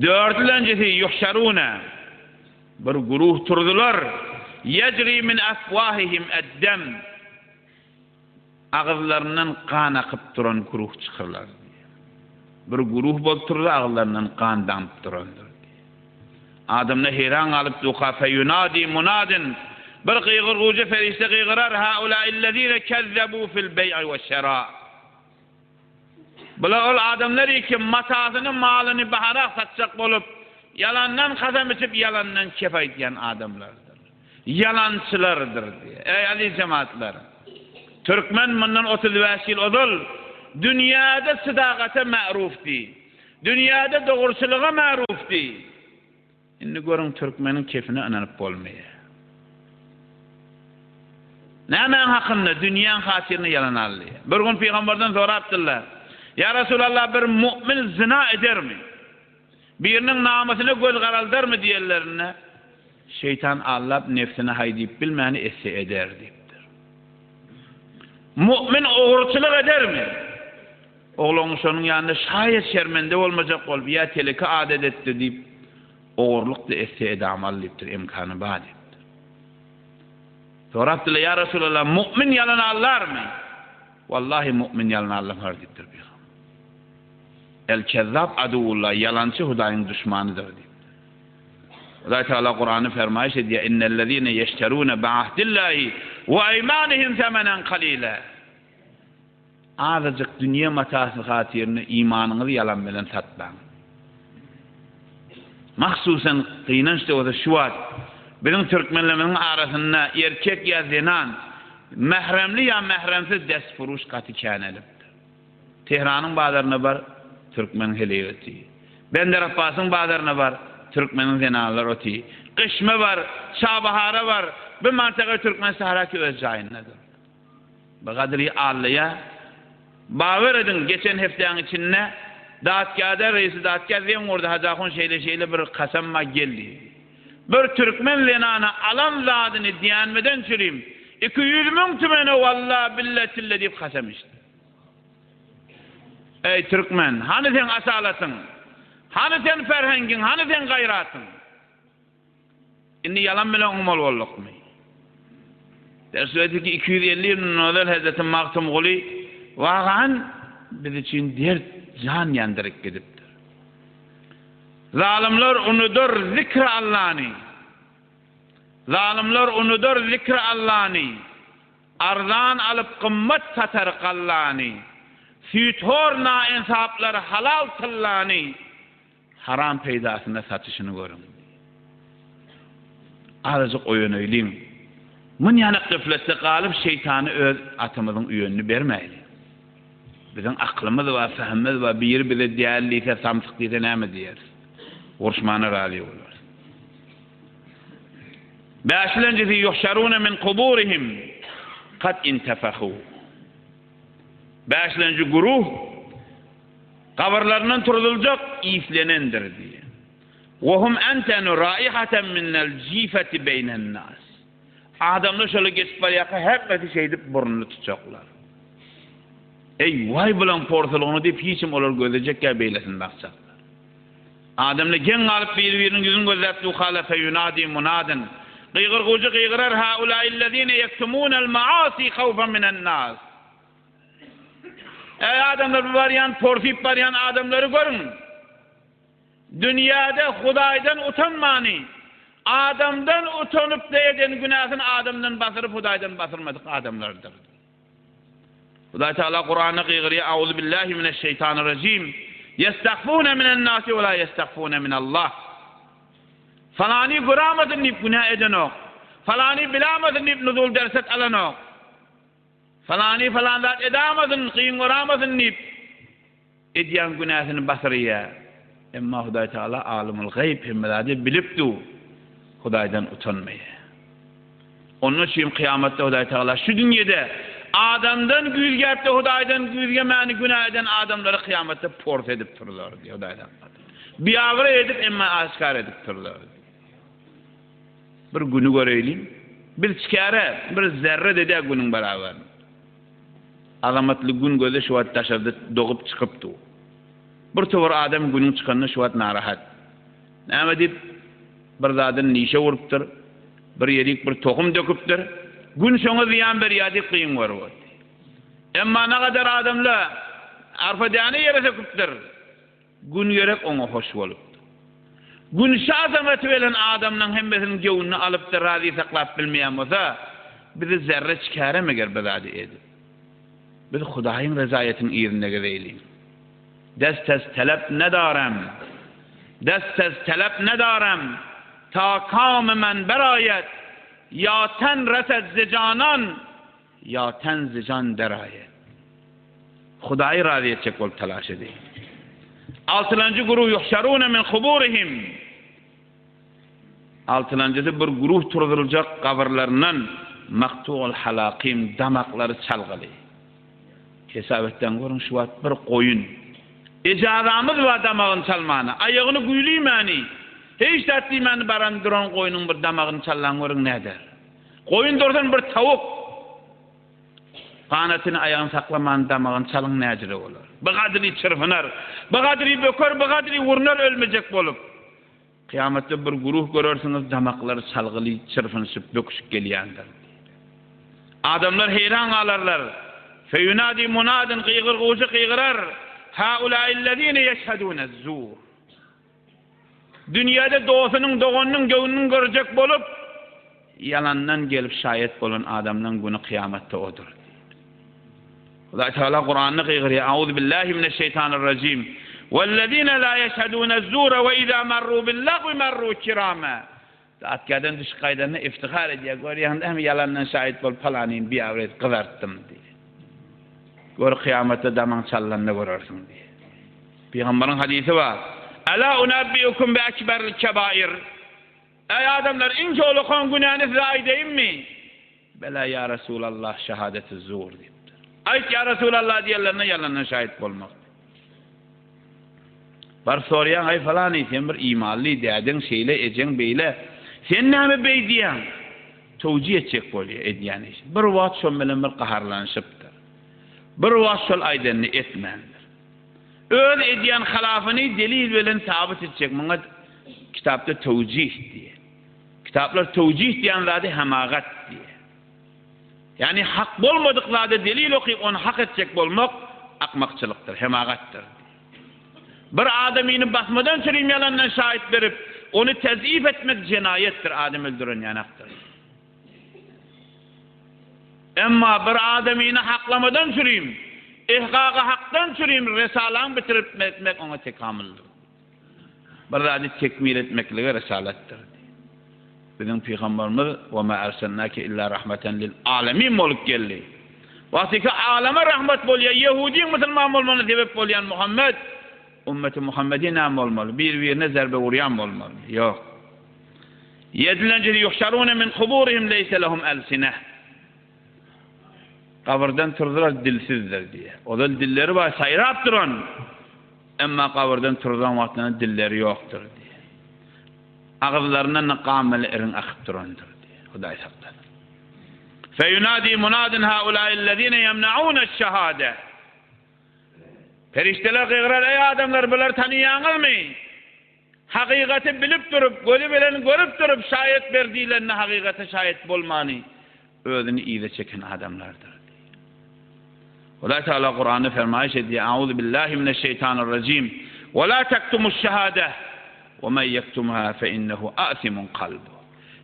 Dördülenjisi, Ýuhşaruna, bir guruh turdular, Ýejri min afwahihim ed-dem, agyzlaryndan gan akyp duran guruh çykarlar diýýär. Bir guruh bolup turdy, agyzlaryndan gan damyp durandyr diýýär. Adamlar heýran galyp duka, Feýunadi munadin, bir gygyrgujy perişde gygyrar, Haulaillezine kezzebu fil beý'i weş-şera. Bular ol adamlar ki, matasyny, malyny baharak satjak bolup, ýalandan kasam içip, ýalandan kep aýdýan adamlardyr. Ýalançylardyr diýýär. Eý, aziz jematlar! Türkmen mundan 35 ýyl ozal dünýäde sydagata ma'rufdy. Dünýäde dogruçylyga ma'rufdy. Indi görüň türkmeniň kepine ynanyp bolmaýar. Nämäň hakynda dünýäň hatyryna ýalan aldy. Bir gün pygamberden sorapdyrlar. Ýa Resulallah bir mu'min zyna edermi? Biriniň namysyna göz garaldarmy diýenlerinde şeýtan aldap nefsine haý diýip bilmäni etse eder diýipdir. Mu'min ogruçylyk edermi? Oglan şonuň ýanynda şaýat şermende bolmajak bolup, ýa teleki adat etdi diýip, ogurlyk-da etse edamaly diýipdir, emkany bar diýipdir. Sorapdyrlar, Ýa Resulallah, mu'min ýalan aldarmy? Wallahi, mu'min ýalan aldamar diýipdir pygamber. El-kezzap aduwullah, ýalançy Hudaýyň duşmanydyr diýipdir. Hudaý Tagala Kuranda fermaýyş edýär, Innellezine ýeşterune biahdillahi we eýmanihim semenen kalila. Azajyk dünýe matasy hatyryna imanyňyzy ýalan bilen satmaň. Mahsusan gynanç-da bolsa şu wagt biziň türkmenlerimiziň arasynda erkek ýa zenan, mähremli ýa mähremsiz destfuruş gaty känelipdir. Tehranyň bazaryna bar, türkmeniň heleýi oty. Bender Apbasyň bazaryna bar, türkmeniň zenanlary oty. Gyşma bar, Çabahara bar, bu mantaga türkmen sähraki öz jaýyndadyr. Bu Gadyry allaýa bawer ediň geçen hepdäň içinde datgäde reisi datgä zeň urdy Hajy ahun şeýle şeýle bir kasam bar gel diýdi. Bir türkmen zenana alan zadyny dänmeden çürim 200 müň tümene walla bille tille diýip kasam içdi. Eý türkmen hany seň asalatyň hany sen ferhengiň hany seň gaýratyň. Indi ýalan bilen oňmaly boldukmy? Derswetiki 250 ýyl mundan ozal Hezreti Magtymguly wagan biz üçin dert, jan ýandyryp gidipdir. Zalymlar unudar zikri Allany. Zalymlar unudar zikri Allany. Arzan alyp gymmat satar gallany. Süýthor naensaplar halal tyllany. Haram peýdasyna satyşyny görüň. Azajyk oýanaýlyň. Munýanak gafletde galyp şeýtana öz atamyzyň üýenini bermäýliň. Biziň aklymyz bar, fehmimiz bar, biri bize däli diýse, samsyk diýse näme diýeris? Uruşmana razy bolarys. Bäşilenjisi ýuhşaruna min kuburihim kad intefahu. Bäşilenji guruh Gabyrlaryndan turzuljak islenendir diýýär. Wa hum entenu raihatan minel jifati beýnen nas. Adamlar şola geçip barýarka hemmesi şeýdip burnuny tutjaklar. Eý, waý bulaň porsulygyny diýip hiç kim olary gözlejekkä beýlesini bakjaklar. Adamlar geň galyp biri-biriniň ýüzüni gözläp duhala feýunadi munadin. Gygyrgujy gygyrar haulaillezine ýektumunel maasi hawfan minen nas. Eý adamlar bu barýan porsyp barýan adamlary görüň. Dünýäde Hudaýdan utanmany, adamdan utanyp-da eden günäsini adamdan basyryp Hudaýdan basyrmadyk adamlardyr. Hudaý Teala Kuranda gygyrýar, Auzu billahi mineşşeýtanirrajim. Ýestahfuna minen nasi we la ýestahfuna minallah. Falany göramasyn diýip günä edenok. Falany bilamasyn diýip nuzul derset alanok. Falany falan zat edamasyn, kyn göramasyn diýip, edýän günäsini basyrýar. Emma Hudaý Tagala Alymul gaýyp, hemme zady bilip dur. Hudaýdan utanmaýar. Onuň üçin kyýamatda Hudaý Tagala şu dünýede adamdan güýzgäp-de Hudaýdan güýzgemäni günä eden adamlary kyýamatda pors edip turlar diýýär Hudaý Tagala. Biabraý edip, emma aşgär edip turlar diýýär. Bir güni göreýliň. Biz çikäre bir zerre-de däl günüň barabaryny. Azamatly gün gözi şu wagt daşarda dogup çykyp dur. Bir towar adam günüň çykanyna şu wagt narahat. Näme diýip, bir zadyny nişe urupdyr, bir ýerik bir tohum döküpdir. Gün şoňa zyýan berýär diýip kyn görüp otyr. Emma nagadar adamla arpa däne ýere söküpdir. Gün gerek oňa hoş bolupdyr. Gün şu azamaty bilen adamlaň hemmesiniň göwnüni alypdyr, razy saklap bilmeýän bolsa, bizi zerre çikarem eger bir zady edip. Biz Hudaýyň rezaýetiniň yzynda gezeýliň. Dest ez telep nedarem, Dest ez telep nedarem, ta kamy men beraýet, ýa ten resed ze janan, Ýa ten ze jan deraýet. Hudaýy razy etjek bolup talaş edeýin. Altylanjy guruh ýuhşaruna min kuburihim. Altylanjysy bir guruh turzuljak gabyrlaryndan maktu'ul halakym damaklary çalgyly. Hesap etseň görüň şu wagt bir goýun. Ejazamyz bar damagyny çalmana. Aýagyny güýlüýmäni. Hiç zat diýmäni baran duran goýnuň bir damagyny çallaň görüň näder. Goýun dursun bir tawuk. Ganatyny aýagyny saklaman damagyny çalyň näjüre bolar. Bigadry çyrpynar, bigadry böker, bigadry urnar ölmejek bolup. Kyýamatda bir güruh görersiňiz damaklary çalgyly çyrpynyşyp böküşip gelýändir. Adamlar heýran galarlar. Feýunadi munadin gygyrgujy gygyrar, Haulaillezine ýeşhedune-zur. Dünýäde dostunyň, doganynyň göwnüni görjek bolup, ýalandan gelip şaýat bolan adamlaň güni kyýamatda odur. Hudaý Tagala Kuranda gygyrýar, Auzu billahi mineşşeýtanirrajim. Wellezine la ýeşhedune-zura we iza marru bil-lagwi marru kirama. Datgäden düşüp gaýdanda iftihar edýär, Görýäň dämi, ýalandan şaýat bolup palanyny biabraý edip gyzartdym diýýär. Gör, kyýamatda damaň çallanda görersiň diýýär. Pygamberiň hadysy bar, Ela unabbiukum bi ekberil kebair. Eý adamlar, iň çowlakan günäni size aýdaýynmy? Bela ýa Resulallah, şehadeti zur diýipdir. Aýt ýa Resulallah diýenlerine ýalandan şaýat bolmak. Baryp soraýaň, aý falany, sen bir imanly, dädeň şeýle, ejeň beýle. Sen näme beý diýýäň? Towjih etjek bolýar edýän işini. Bir wagt şon bilen bir gaharlanyşypdyr. Bir wagt şol aýdanyny etmändir. Öz edýän halafyny delil bilen sabyt etjek. Muňa kitapda towjih diýýär. Kitaplar towjih diýen zady hamagat diýýär. Ýagny hak bolmadyk zada delil okyp ony hak etjek bolmak akmakçylykdyr, hemagatdyr. Bir adamyny basmadan çürim ýalandan şaýyt berip, ony tezif etmek jenaýatdyr, adam öldüren ýanakdyr. Emma bir adamyny haklamadan çürim, ihgagy hakdan çürim resalaň bitirip etmek oňa tekamyldyr. Bir zady tekmil etmeklige risalatdyr. Biziň pygamberimiz we ma erselnake illa rahmeten lil alemin bolup geldi. Wagtyky aleme rahmet bolýar, ýehudyň musulman bolmagyna sebep bolýan Muhammed, ümmeti Muhammedi näme bolmaly? Bir-birine zerbe urýan bolmaly. Ýok. Ýedilenjisi yuhşarune min kuburihim leýse lehum elsineh. Gabyrdan turdular dilsizdir diýýär. Ozal dilleri bar, saýrap duran. Emma gabyrdan turzan wagtlarynda dilleri ýokdur diýýär. Agyzlaryndan-da gan bilen iriň akyp durandyr diýýär. Hudaý saklasyn. Feýunadi munadin haulaillezine ýemnauneş-şehade. Perişdeler gygyrar, Eý adamlar, bulary tanaýaňyzmy? Hakykaty bilip durup, gözi bilen görüp durup şaýat ber diýlende hakykata şaýat bolmany özüni yza çeken adamlardyr. Hudaý Tagala Kuranda fermaýyş edýär, Auzu billahi mineşşeýtanirrajim. We la tektumuş-şehade we men ýektumha fe innehu asimun kalbu.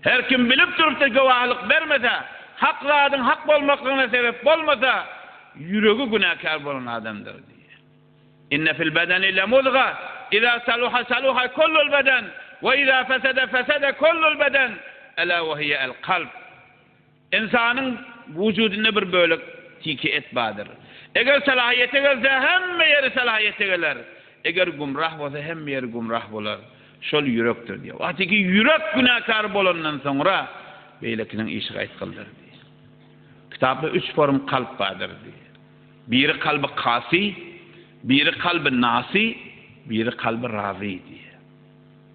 Her kim bilip durup-da güwälik bermese, hak zadyň hak bolmaklygyna sebäp bolmasa, ýüregi günäkär bolan adamdyr diýýär. Inne fil bedeni lemuzga, iza saluha saluha kullul beden, we iza fesede fesede kullul beden, ela we hiye el kalb. Ynsanyň wujudynda bir bölek tiki et bardyr. Eger salahyýete gelse, hemme ýeri salahyýete geler. Eger gümrah bolsa, hemme ýeri gümrah bolar. Şol ýürekdir diýýär. Wagtyky ýürek günäkär bolandan soňra, beýlekiniň işi gaýtgyldyr diýýär. Kitapda üç form kalp bardyr diýýär. Biri kalby kasy, biri kalby nasy, biri kalby razy diýýär.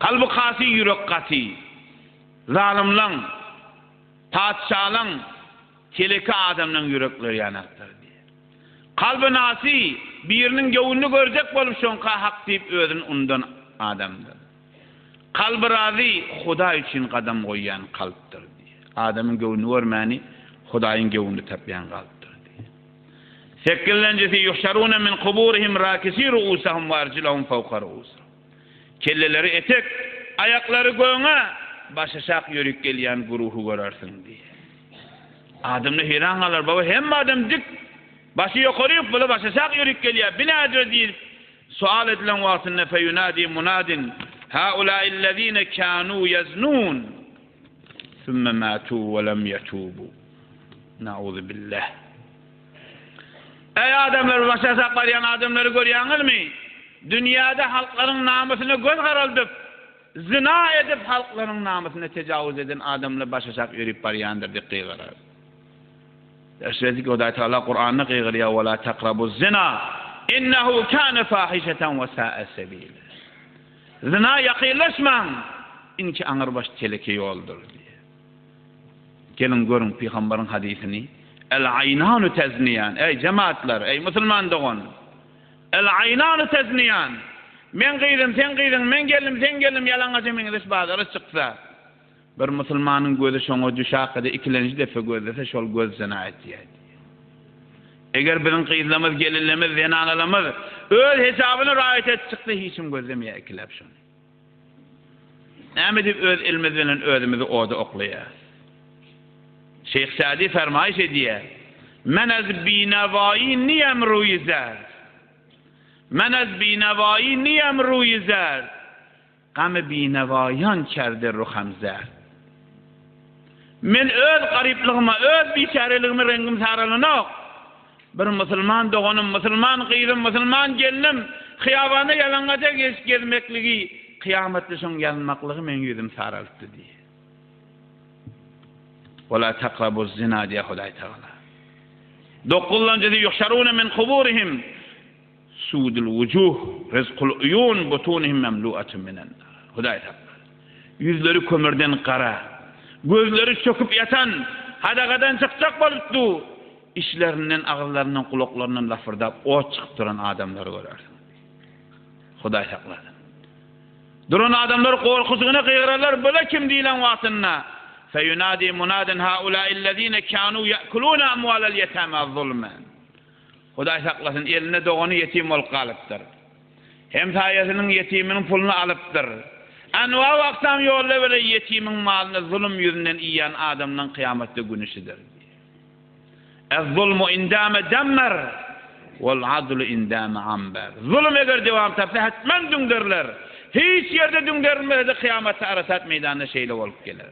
Kalby kasy ýürek gaty. Zalymlaň, patyşalaň, teleki adamlaň ýürekleri ýanakdyr diýýär. Kalby nasy, biriniň göwnüni görjek bolup şoňka hak diýip özüni unudan adamdyr. Kalby razy, Hudaý üçin gadam goýýan kalpdyr diýýär. Adamyň göwnüni görmäni Hudaýyň göwnüni tapýan kalpdyr diýýär. Sekizlenjisi, Ýuhşaruna min kuburihim rakisi ruusahum we arjulahum fawka ruusihim. Kelleleri etek, aýaklary göňe, başaşak ýörüp gelýän güruhy görersiň diýýär. Adamlar heýran galar, baba hemme adam dik, başy ýokaryk, bula başaşak ýörüp gelýär, bi nädür diýip, Sual edilen wagtynda feýunadi munadin, Haulâillezîne kânû yeznûn, sümme mâtû ve lem yetûbû. Naûzubillah. Eý adamlar, başa aşak barýan adamlary görýäňizmi? Dünýäde halklaryň namysyna göz garaldyp, zyna edip halklaryň namysyna tejawuz eden adamlar başaşak ýörüp barýandyr diýip gygyrar. Eşretdik Hudaý Tagala Kuranda gygyrýar we la takrabuz zina innehu kane fahişeten we sa'a sebila. Zina ýakynlaşmaň, inki aňyrbaş teleke ýoldur diýýär. Geliň görüň pygamberiň hadysyny. El aýnanu tezniýan. Eý jemaatlar, eý musulman dogan. El aýnanu tezniýan. Men gyzym, sen gyzyň, men gelnim, sen gelnim ýalaňaja meňzeş bazara çyksa. Bir musulmanyň gözi şoňa düşakada ikilenji depe gözlese şol göz zyna etýär diýýär. Eger biziň gyzlarymyz, gelinlerimiz, zenanalarymyz öz hesabyna raýat edip çyksa hiç kim gözlemeýär ikiläp şony. Näme diýip öz elimiz bilen özümizi oda oklaýarys. Şeýh Sadi fermaýyş edýär, Men az binawaýy niýem ruýy zerd. Men az binawaýy niýem ruýy zerd. Gamy binawaýan kerde ruham zär. Men öz garyplygyma, öz biçäreligime reňgim saralanok. Bir musulman doganym, musulman gyzym, musulman gelnim hyýabanda ýalaňaja gezmekligi, kyýamatda şoň ýazmaklygy meň ýüzüm saraltdy diýýär. Wala takrabuz zina diýýär Hudaý Tagala. Dokuzlanjysy ýuhşaruna min kuburihim. Sudul wujuh, rizkul uýun, butunihim memluatun minen nar. Hudaý saklasyn. Ýüzleri kömürden gara, gözleri çöküp ýatan, hadagadan çykjak bolup dur, içlerinden, agyzlaryndan, gulaklaryndan lafyrdap ot çykyp duran adamlary görersiň. Hudaý saklasyn. Duran adamlar gorkusyna gygyrarlar, Bula kim diýlen wagtynda, Feýunadi munadin haulâillezîne kânû ye'kulûne amwâlel yetâmâ zulmen. Hudaý saklasyn, elinde dogany ýetim bolup galypdyr. Hemsaýasynyň ýetiminiň puluny alypdyr. Anwa-u-aksam ýollar bilen ýetimiň malyny zulum ýüzünden iýen adamlaň kyýamatda güni şudur. Ez-zulmu in dame demmer, wal-adlu in dame amber. Zulum eger dewam tapsa hetmen düňderiler. Hiç ýerde düňderilmese-de kyýamatda Arasat meýdanynda şeýle bolup geler.